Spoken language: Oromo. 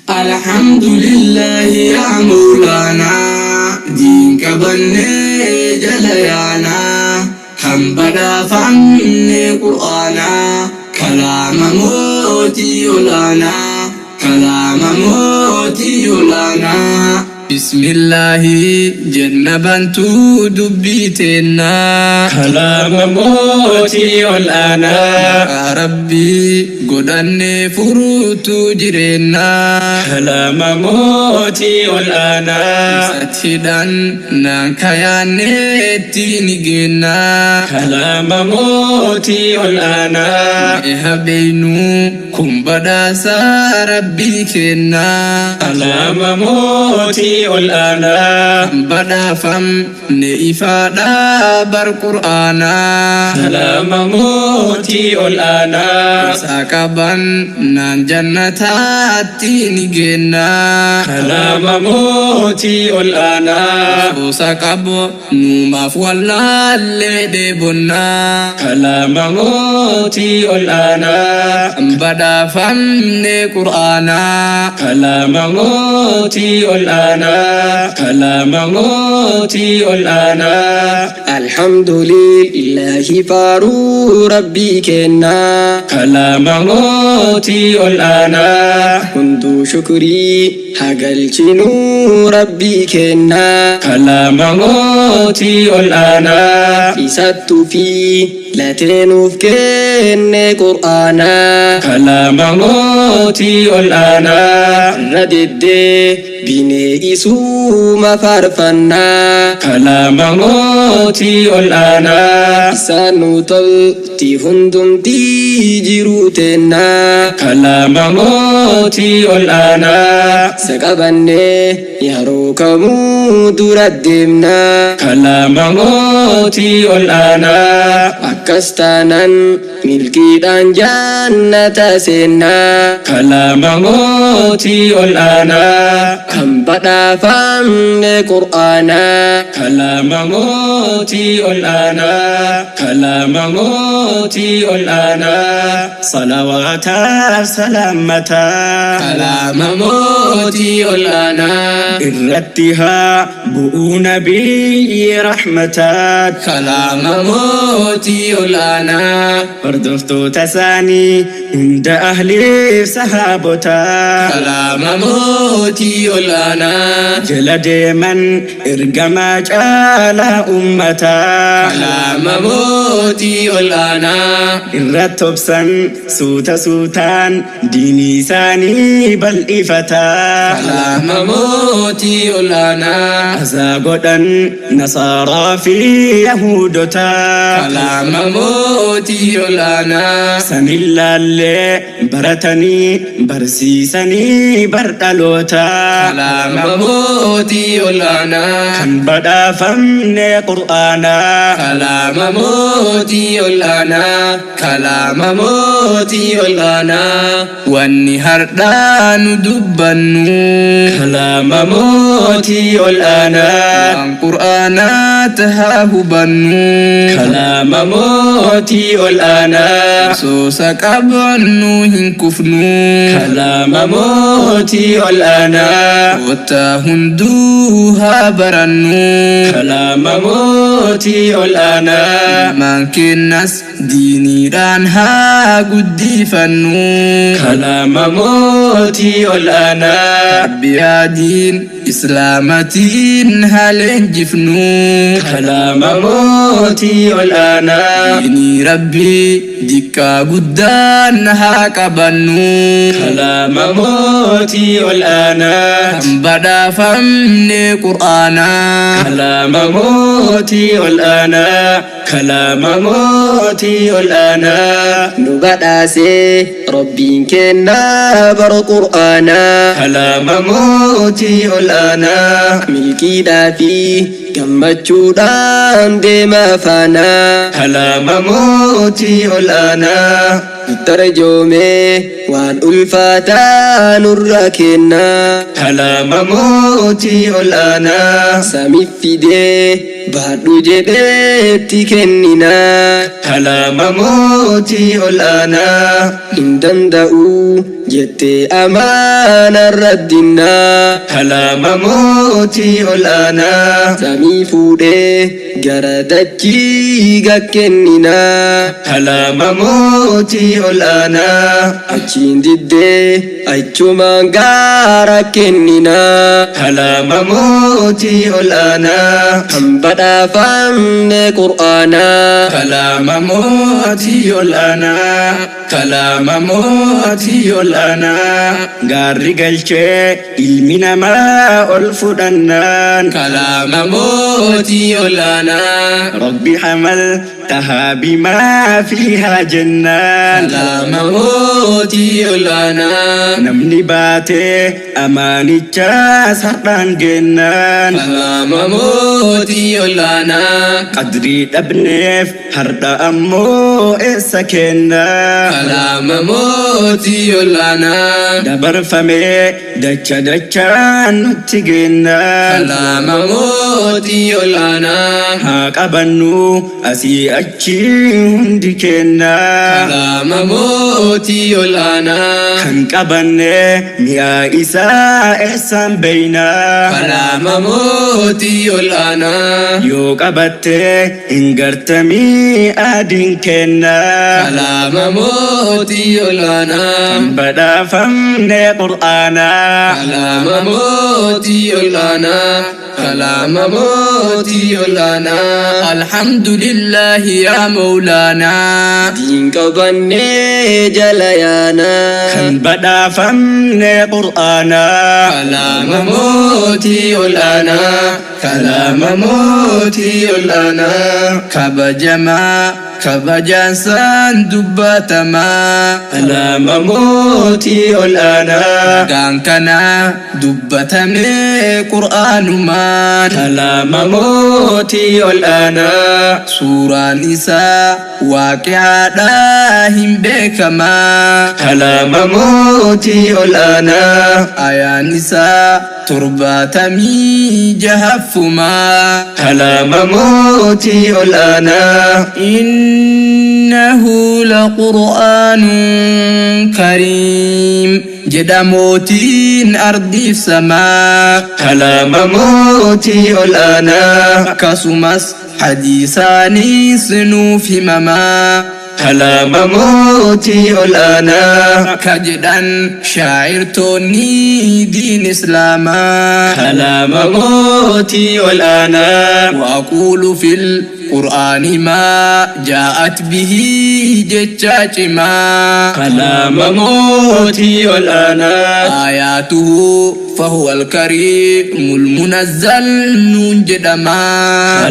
Alhamdulillaahi yaa mawlaanaa diin qabannee jala yaanaa kan badhaafamne qur'aanaa kalaama mootii olaanaa kalaama mootii olaanaa. Bismillaahi jenna bantuu dubbii teennaa. Kalaama mootii ol aanaa. Maqaa Rabbii godhannee furuutuu jireennaa. Kalaama mootii ol aanaa. Isatti hidhannaan kayaannee ittiin geennaa. Kalaama mootii ol aanaa. Mee haa beeynuu kun badhaasa Rabbii kennaa. Kalaama mootii ol aanaa. Kan badhaafamne ifaadha bar Qur'aanaa. Kalaama mootii ol aanaa. Isa qabannaan jannataatti ni geennaa. Kalaama mootii ol aanaa. Soosa qabu nuumaaf wallaallee dheebonnaa. Kalaama mootii ol aanaa. Kan badhaafamne Qur'aanaa. Kalaama mootii ol aanaa. Kalaama mootii ol aanaa. Alhamdulillahi faaruu Rabbii kennaa. Kalaama mootii ol aanaa. Hunduu shukrii haa galchinuu Rabbii kennaa. Kalaama mootii ol aanaa. Isattuu fi latee nuuf kenne Qur'aanaa. Kalaama mootii ol aanaa. Irra deddeebinee isuma faarfannaa. Kalaama mootii ol aanaa. Isaan nu tolti hundumtii jiruu teennaa. Kalaama mootii ol aanaa. Isa qabannee yeroo kamuu dura deemnaa. Kalaama mootii ol aanaa. Akkas taanaan milkiidhaan jannata seennaa. Kalaama mootii ol aanaa. Kan badhaafamne Qur'aanaa. Kalaama mootii ol aanaa. Kalaama mootii ol aanaa. Salawaataaf salaammataa. Kalaama mootii ol aanaa. Irratti haa bu'uu nabiyyi rahmataa. Kalaama mootii ol aanaa. Hordoftoota isaanii hunda ahliif sahaabotaa. Kalaama mootii ol aanaa. Jala deeman ergamaa caalaa ummataa. Kalaama mootii ol aanaa. Irratti obsan suuta suutaan diinii isaanii bal'ifataa. Kalaama mootii ol aanaa. Asaa godhan nasaaraa fi yahudotaa. Kalaama mootii ol aanaa. Sanillaallee baratanii barsiisanii bardhalootaa. Kalaama mootii ol aanaa. Kan badhaafamne Qur'aanaa. Kalaama mootii ol aanaa. Kalaama mootii ol aanaa. Wanni hardhaa nu dubbannu. Kalaama mootii ol aanaa. Waan Qur'aanaa tahaa hubannu. Kalaama mootii ol aanaa. Soosa qabannu hin kufnu. Kalaama mootii ol aanaa. Kottaa hunduu haa barannu. Kalaama mootii ol aanaa. Ilmaan keenyas diiniidhaan haa guddifannu. Kalaama mootii ol aanaa. Tarbiyaa diin islaamatiin haa leenjifnu. Kalaama mootii ol aanaa. Diinii Rabbii diqqaa guddaan haa qabannu. Kalaama mootii ol aanaa. Kan badhaafamne Qur'aanaa. Kalaama mootii ol aanaa. Kalaama mootii ol aanaa. Nu badhaasee Rabbiin kennaa bara Qur'aanaa. Kalaama mootii ol aanaa. Milkiidhaa fi gammachuudhaan deemaa faanaa. Kalaama mootii ol aanaa. Tarjoomee waan ulfaataa nurra kennaa. Kalaama mootii ol aanaa. Samiif fidee baadhu jedheetti kenninaa. Kalaama mootii ol aanaa. Hin danda'u. Jettee amaana raddinnaa. Kalaama mootii ol'aanaa. Samii fuudhee gara dachii gakkenninaa. Kalaama mootii ol'aanaa. Achiin diddee achumaan gaara kenninaa. Kalaama mootii ol'aanaa. Kan badhaafamne qur'aanaa. Kalaama mootii ol'aanaa. Kalaama mootii ol'aanaa. Gaarri galchee ilmi namaa ol fudhannaan. Kalaama mootii ol'aanaa. Rabbi hamaltahaa bimaa fiihaa jennaan. Kalaama mootii ol'aanaa. Namni baatee amaanichaas har'aan geennaan. Kalaama mootii ol'aanaa. Qadrii dhabneef har'a ammoo eessa kennaa? Kalaama mootii ol'aanaa. Dabarfamee dacha dachaan nutti geennaan. Kalaama mootii ol'aanaa. Haa qabannu asii achi hundi kennaa. Kalaama mootii ol'aanaa. Kan qabanne mi'aa isaa eessaan beeynaa? Kalaama mootii ol'aanaa. Yoo qabatte hin gartamii adiin kennaa. Kalaama mootii ol'aanaa. Badhaafamne qur'aanaa. Kalaama mootii ol'aanaa. Kalaama mootii ol'aanaa. Alhamdulillahi yaa Mawlaanaa. Diin qabannee jala yaanaa. Kan badhaafamne qur'aanaa. Kalaama mootii ol'aanaa. Kalaama mootii ol'aanaa. Kabajamaa kabajaan saan dubbatamaa. Kalaama mootii ol'aanaa. Ragaan kanaa dubbatamee qur'aanumaan. Kalaama mootii ol'aanaa. Suuraan isaa waaqicaadhaa hin beekamaa. Kalaama mootii ol'aanaa. Ayaan isaa 76ffumaa. Kalaama mootii ol'aanaa. إنه لقرآن كريم jedha mootiin ardiif samaa. Kalaama mootii ol'aanaa. Akkasumas hadiisaanis nuuf himamaa. Kalaama mootii ol'aanaa. Ka jedhan shaacirtoonni diin islaamaa. Kalaama mootii ol'aanaa. وأقول في القرآن ما جاءت به jechaa cimaa. Kalaama mootii ol'aanaa. آياته فهو الكريم المنزل nuun jedhamaa.